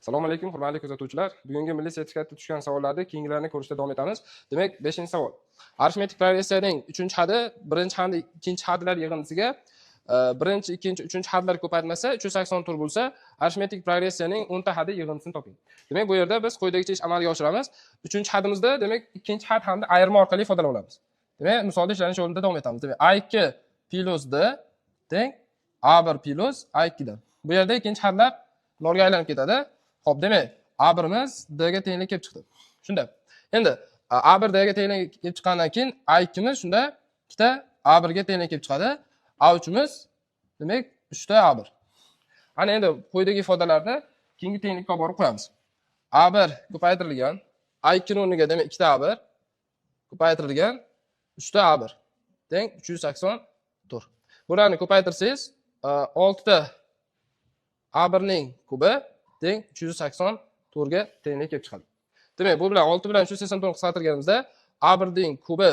Assalomu alaykum, hurmatli kuzatuvchilar. Bugungi milliy sertifikatda tushgan savollarni keyingilarini ko'rishda davom etamiz. Demak, 5-savol. Arifmetik progressiyaning 3-hadi birinchi hamda ikkinchi hadlar yig'indisiga birinchi, ikkinchi, uchinchi hadlar ko'paytmasi 384 bo'lsa, arifmetik progressiyaning 10 ta hadi yig'indisini toping. Demak, bu yerda biz quyidagicha ish amalga oshiramiz. 3-hadimizda, demak, ikkinchi had hamda ayirma orqali ifodalab olamiz. Demak, misolda ishlanish yo'lida davom etamiz. Demak, A2 plus D teng A1 plus A2 dan. Bu yerda ikkinchi hadlar nolga aylanib ketadi. Xo'p, demak, A1imiz D ga tenglik kelib chiqdi. Shunda endi A1 D ga tenglik kelib chiqqandan keyin A2imiz shunda ikkita A1 ga tenglik kelib chiqadi. A3imiz, demak, 3 ta A1. Ana endi quyidagi ifodalarni keyingi tenglikka olib borib qo'yamiz. A1 ko'paytirilgan A2 ning o'rniga, demak, 2 ta A1 ko'paytirilgan 3 ta A1 teng 384. Bularni ko'paytirsangiz, 6 ta A1 ning kubi teng 384 ga tenglik kelib chiqadi. Demak, bu bilan 6 bilan 384 qisqartirganimizda A1 ning kubi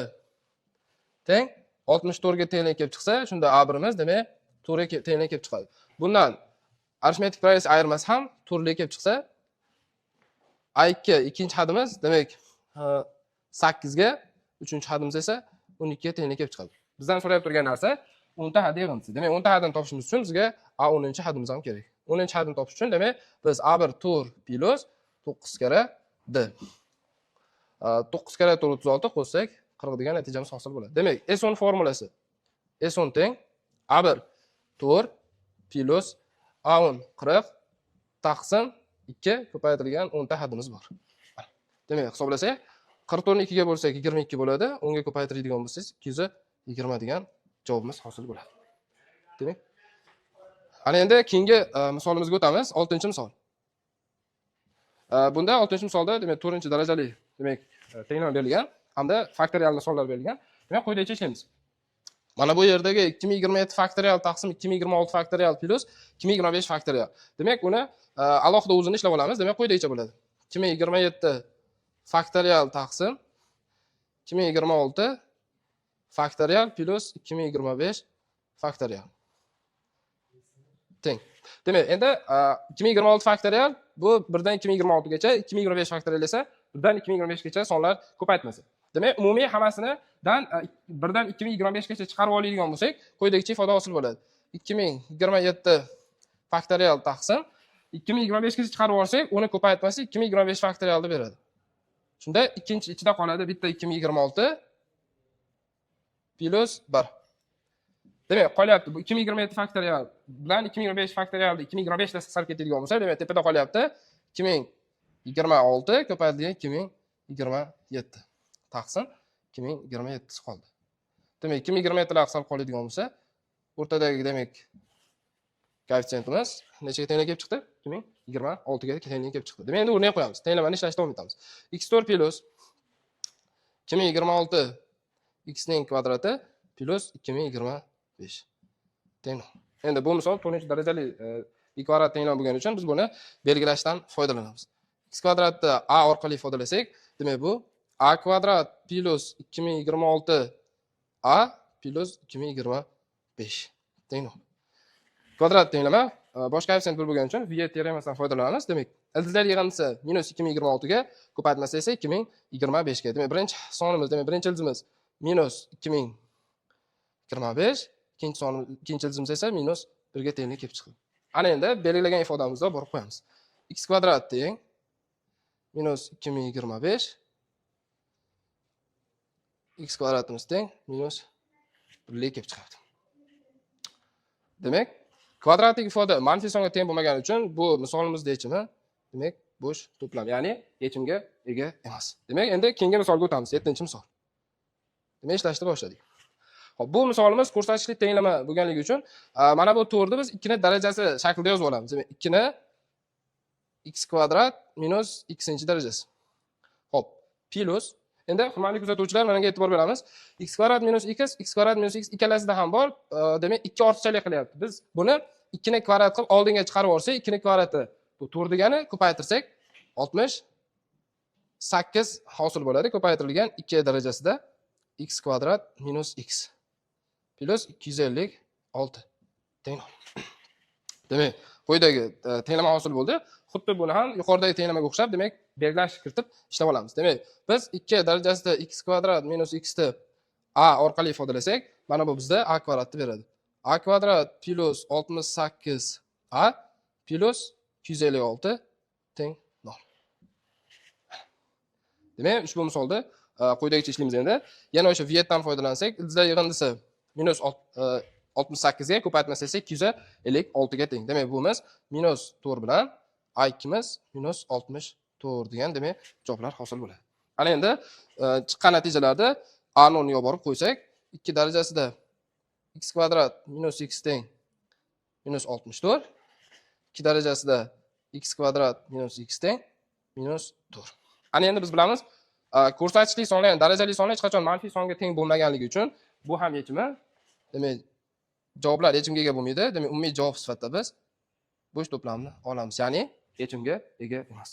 teng 64 ga tenglik kelib chiqsa, shunda A1imiz, demak, 4 ga tenglik kelib chiqadi. Bundan arifmetik progressiya ayirmasi ham 4 kelib chiqsa, A2 ikkinchi hadimiz, demak, 8 ga, uchinchi hadimiz esa 12 ga tenglik kelib chiqadi. Bizdan so'rayib turgan narsa 10 ta had yig'indisi. Demak, 10 ta hadini topishimiz uchun bizga A10 hadimiz ham kerak. 10 hadini topish uchun, demak, biz A1 4 plus 9 karra D. 9 karra 4 36 qo'shsak 40 degan natijamiz hosil bo'ladi. Demak, S10 formulasi S10 teng A1 4 plus A10 40 taqsim 2 ko'paytirilgan 10 ta hadimiz bor. Demak, hisoblasak, 44 ni 2 ga bo'lsak 22 bo'ladi. 10 ga ko'paytiradigan bo'lsangiz 220 degan javobimiz hosil bo'ladi. Demak, ana endi keyingi misolimizga o'tamiz. 6-misol. Bunda 6-misolda, demak, 4-darajali, demak, tenglama berilgan hamda faktorial misollar berilgan. Demak, quyidagicha ishlaymiz. Mana bu yerdagi 2027 faktorial taqsim 2026 faktorial plus 2025 faktorial. Demak, uni alohida o'zini ishlab olamiz. Demak, quyidagicha bo'ladi. 2027 faktorial taqsim 2026 faktorial plus 2025 faktorial teng. Demak, endi 2026 faktorial bu 1 dan 2026 gacha, 2025 faktorial esa 1 dan 2025 gacha sonlar ko'paytmasi. Demak, umumiy hammasini dan 1 dan 2025 gacha chiqarib oladigan bo'lsak, quyidagicha ifoda hosil bo'ladi. 2027 faktorial taqsim 2025 gacha chiqarib olsak, uni ko'paytmasi 2025 faktorialni beradi. Shunda ikkinchi ichida qoladi bitta 2026 plus 1. Demak, qolyapti bu 2027 faktorial bilan 2025 faktorialni 2025 da qisqarib ketadigan bo'lsa, demak, tepada qolyapti 2026 ko'paytirilgan 2027 taqsim 2027 qoldi. Demak, 2027 lar qisqarib qoladigan bo'lsa, o'rtadagi, demak, koeffitsiyentimiz nechaga tenglik kelib chiqdi? 2026 ga tenglik kelib chiqdi. Demak, endi o'rniga qo'yamiz. Tenglamani ishlashda davom etamiz. x4 plus 2026 x ning kvadrati plus 2025 teng. Endi bu misol 4-darajali i kvadrat tenglama bo'lgani uchun biz buni belgilashdan foydalanamiz. X kvadratni a orqali ifodalasak, demak, bu a kvadrat plus 2026 a plus 2025 teng. Kvadrat tenglama bosh koeffitsient 1 bo'lgani uchun Viet teoremasidan foydalanamiz. Demak, ildizlar yig'indisi minus 2026 ga, ko'paytmasi esa 2025 ga. Demak, birinchi sonimiz, demak, birinchi ildizimiz minus 2025, ikkinchi sonimiz, ikkinchi ildizimiz esa minus 1 ga tenglik kelib chiqdi. Ana endi belgilagan ifodamizni borib qo'yamiz. X kvadrat teng minus 2025, x kvadratimiz teng minus 1 kelib chiqadi. Demak, kvadratik ifoda manfiy songa teng bo'lmagani uchun bu misolimizda yechimi, demak, bo'sh to'plam, ya'ni yechimga ega emas. Demak, endi keyingi misolga o'tamiz, 7-misol. Demak, ishlashni boshladik. Xo'p, bu misolimiz ko'rsatkichli tenglama bo'lganligi uchun mana bu to'rtni biz ikkini darajasi shaklida yozib olamiz. Demak, ikkini x kvadrat minus x darajasi. Xo'p, plus. Endi, hurmatli kuzatuvchilar, mana bunga e'tibor beramiz. X kvadrat minus x, x kvadrat minus x ikkalasida ham bor. Demak, ikki ortiqchalik qilyapti. Biz buni ikkini kvadrat qilib oldinga chiqarib yuborsak, ikkini kvadrati bu 4 degani, ko'paytirsak 68 hosil bo'ladi. Ko'paytirilgan 2 darajasida x kvadrat minus x plus 256 teng. Demak, quyidagi tenglama hosil bo'ldi. Xuddi buni ham yuqoridagi tenglamaga o'xshab, demak, belgilash kiritib ishlab olamiz. Demak, biz 2 darajasida x kvadrat minus x ni a orqali ifodalasak, mana bu bizda a kvadratni beradi. A kvadrat plus 68 a plus 256 teng 0. Demak, ushbu misolda quyidagicha ishlaymiz endi. Yana o'sha Vietdan foydalansak, ildizlar yig'indisi minus 68 ga ko'paytmasi esa 256 ga teng. Demak, bumiz minus 4 bilan a 2miz minus 64 degan, demak, javoblar hosil bo'ladi. Ana endi chiqqan natijalarda a ni o'rniga borib qo'ysak, 2 darajasida x kvadrat minus x teng minus 64, 2 darajasida x kvadrat minus x teng minus 4. Ana endi biz bilamiz, ko'rsatkichli sonlar, ya'ni darajali sonlar hech qachon manfiy songa teng bo'lmaganligi uchun bu ham yechimi, demak, javoblar yechimga ega bo'lmaydi. Demak, umumiy javob sifatida biz bo'sh to'plamni olamiz, ya'ni yechimga ega emas.